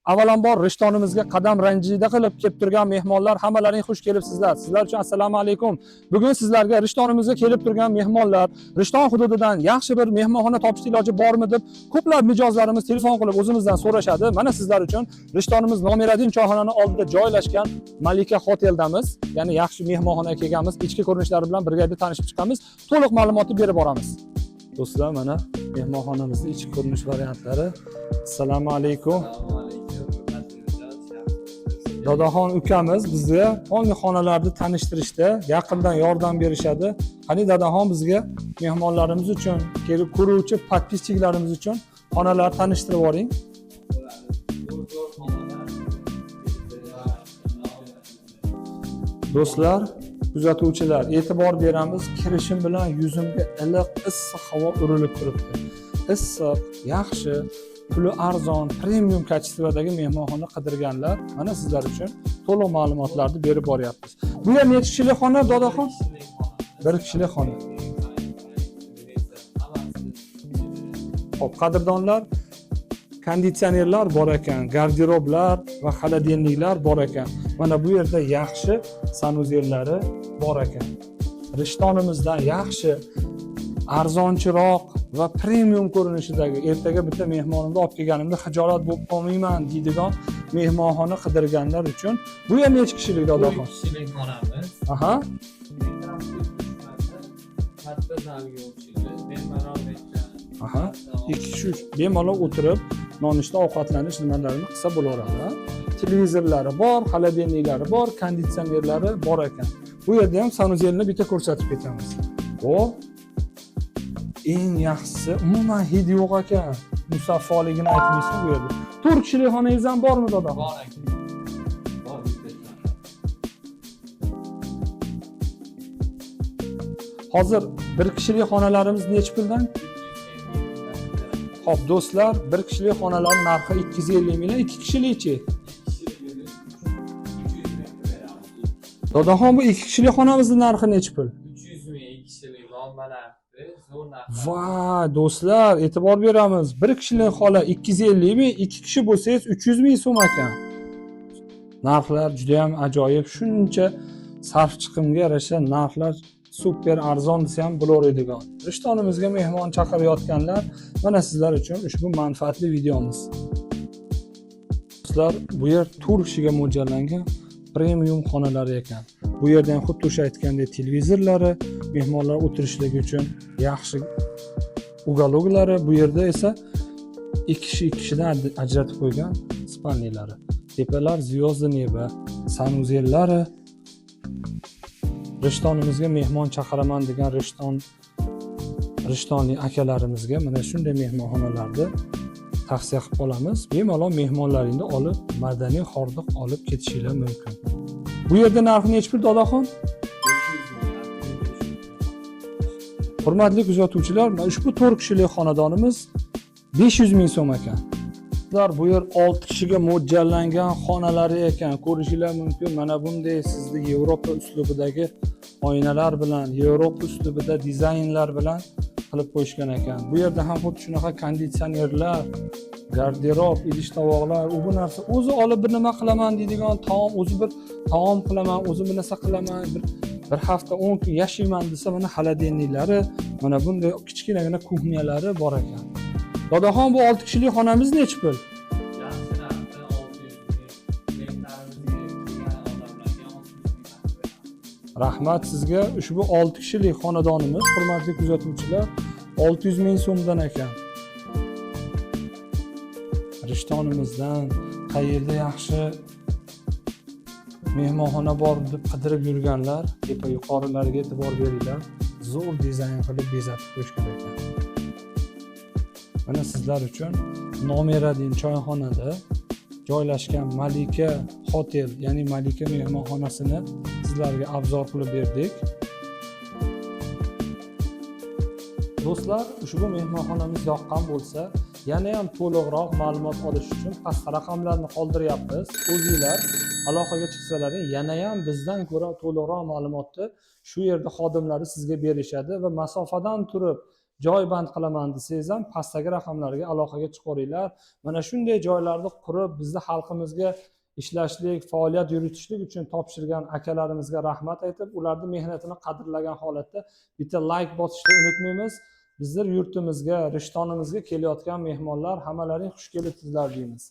Avvalambor Rishtonimizga qadam ranjida qilib kelib turgan mehmonlar, hammalaring xush kelibsizlar. Sizlar uchun assalomu alaykum. Bugun sizlarga Rishtonimizga kelib turgan mehmonlar, Rishton hududidan yaxshi bir mehmonxona topishni iloji bormi deb ko'plab mijozlarimiz telefon qilib o'zimizdan so'rashadi. Mana sizlar uchun Rishtonimiz nomer 1 choyxonani oldida joylashgan Malika Hoteldamiz. Ya'ni yaxshi mehmonxonaga kelganmiz. Ichki ko'rinishlari bilan birgalikda tanishib chiqamiz. To'liq ma'lumotni berib boramiz. Do'stlar, mana mehmonxonamizning ichki ko'rinish variantlari. Assalomu alaykum. Assalomu alaykum, hurmatli mijoz, yaxshimisiz? Dodaxon ukamiz bizga tonggi xonalarni tanishtirishda yaqindan yordam berishadi. Qani Dadaxon, bizga mehmonlarimiz uchun, kelib ko'ruvchi подписчик larimiz uchun xonalarni tanishtirib yuboring. Bo'ladi. Zo'r zo'r xonalar. Do'stlar, kuzatuvchilar, e'tibor beramiz, kirishim bilan yuzimga iliq, issiq havo urilib turibdi. Issiq, yaxshi, puli arzon, premium качество dagi mehmonxona qidirganlar, mana sizlar uchun to'liq ma'lumotlarni berib boryapmiz. Bu yer necha kishilik xona, Dodaxon? Bir kishilik xona. Bir kishilik xona. Hammasi. Xo'p, qadrdonlar, konditsionerlar bor ekan, garderoblar va холодильник lar bor ekan. Mana bu yerda yaxshi санузел lari bor ekan. Rishtonimizdan yaxshi, arzonchiroq va premium ko'rinishidagi, ertaga bitta mehmonimni olib kelganimda xijolat bo'lib qolmayman deydigan mehmonxona qidirganlar uchun. Bu yer necha kishilik, Bir Dodaxon? kishilik xonamiz. Katta zalga o'xshaydi. Bemalol bitta. Aha. Ikki kishi bemalol o'tirib nonushta, ovqatlanish nimalarini qilsa bo'laveradi, ha? Televizorlari bor, холодильник lari bor, konditsionerlari bor ekan. Bu yerda ham санузел ni bitta ko'rsatib ketamiz. O, eng yaxshisi, umuman hidi yo'q ekan, musaffoligini aytmaysiz bu yerda. To'rt kishilik xonangiz ham bormi, dada? Bor aka. Bor bitta. Hozir bir kishilik xonalarimiz nechi puldan? Xo'p, do'stlar, bir kishilik xonalar narxi 250 ming, ikki kishilikchi? Dodaxon, bu ikki kishilik xonamizni narxi nechi pul? 300 ming ikki kishilik ommalabdi. Zo'r narx. Va do'stlar, e'tibor beramiz. Bir kishilik xona 250 ming, ikki kishi bo'lsangiz 300 ming so'm ekan. Narxlar juda ham ajoyib. Shuncha sarf chiqimga yarasha narxlar super arzon desa ham bo'laveradigan. Rishtonimizga mehmon chaqirayotganlar, mana sizlar uchun ushbu manfaatli videomiz. Do'stlar, bu yer to'rt kishiga mo'ljallangan premium xonalari ekan. Bu yerda ham xuddi o'sha aytgandek televizorlari, mehmonlar o'tirishligi uchun yaxshi уголок lari, bu yerda esa ikki kishi ikki kishidan ajratib qo'ygan спальни lari. Tepalar звезды неба, санузел lari. Rishtonimizga mehmon chaqiraman degan rishtonli akalarimizga mana shunday mehmonxonalarni tavsiya qilib qolamiz. Bemalol mehmonlaringni olib, madaniy hordiq olib ketishinglar mumkin. Bu yerda narxi nechi pul, Dodaxon? 500 ming, 500 ming. Hurmatli kuzatuvchilar, mana ushbu 4 kishilik xonadonimiz 500 ming so'm ekan. Ular bu yer 6 kishiga mo'ljallangan xonalari ekan. Ko'rishinglar mumkin. Mana bunday sizni Yevropa uslubidagi oynalar bilan, Yevropa uslubida dizaynlar bilan qilib qo'yishgan ekan. Bu yerda ham xuddi shunaqa konditsionerlar, garderob, idish tovoqlar, u bu narsa o'zi olib bir nima qilaman deydigan taom, o'zi bir taom qilaman, o'zi bir narsa qilaman, bir hafta 10 kun yashayman desa, mana холодильник lari, mana bunday kichkinagina кухня lari bor ekan. Dodaxon, bu 6 kishilik xonamiz nechi pul? Yaxshi narxda 600 ming. Klientlarimizga, kelgan odamlarga 600 ming narx beramiz. Rahmat sizga. Ushbu 6 kishilik xonadonimiz, hurmatli kuzatuvchilar, 600 ming so'mdan ekan. Rishtonimizdan qayerda yaxshi mehmonxona bor deb qidirib yurganlar, tepa yuqorilariga e'tibor beringlar. Zo'r dizayn qilib bezatib qo'yishgan ekan. Mana sizlar uchun nomer 1 choyxonada joylashgan Malika Hotel, ya'ni Malika mehmonxonasini sizlarga обзор qilib berdik. Do'stlar, ushbu mehmonxonamiz yoqqan bo'lsa, yana ham to'liqroq ma'lumot olish uchun pastda raqamlarni qoldiryapmiz. O'zinglar aloqaga chiqsalaring, yana ham bizdan ko'ra to'liqroq ma'lumotni shu yerda xodimlari sizga berishadi va masofadan turib Joy band qilaman desangiz ham, pastdagi raqamlarga aloqaga chiqaveringlar. Mana shunday joylarni qurib, bizni xalqimizga ishlashlik, faoliyat yuritishlik uchun topshirgan akalarimizga rahmat aytib, ularni mehnatini qadrlagan holatda bitta layk bosishni unutmaymiz. Bizlar yurtimizga, Rishtonimizga kelayotgan mehmonlar, hammalaring xush kelibsizlar deymiz.